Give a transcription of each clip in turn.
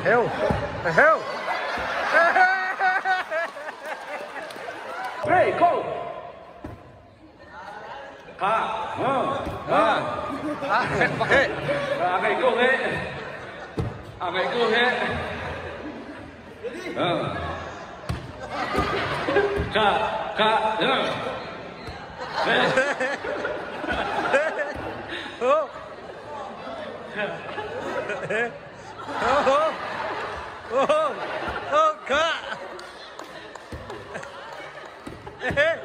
Heo. Heo. Hey, go. Ha. Ha. Ha. Hey. A ngai ko he. A ngai ko he. Ha. Ka ka. Ha. Oh. Oh. Oh. Oh, ka. Hey.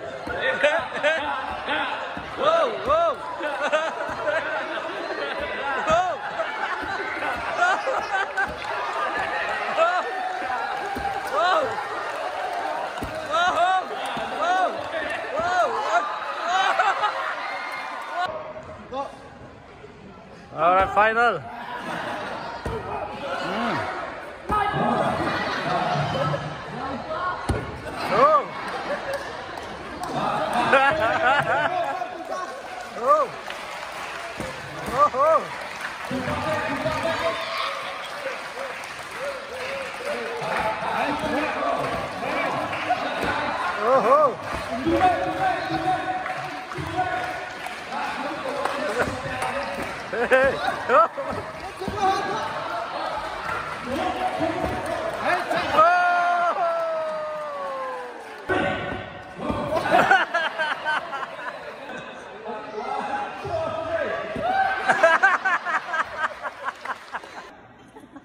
Whoa, whoa. Whoa. Whoa. Whoa. Whoa. Whoa. All right, final. Oh. Oh. Oh. Oh. Oh. Hey. Oh.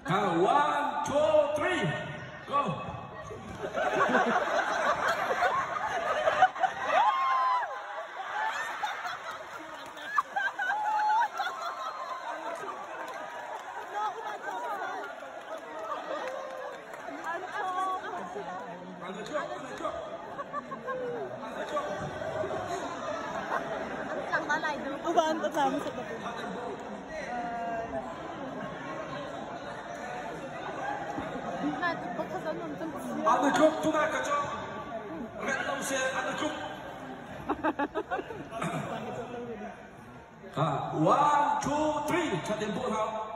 Ha, one, two, three, go. An tluk tunah ka cawk. Ret lo se an tluk. Ha, one, two, three. Thatin bu hau.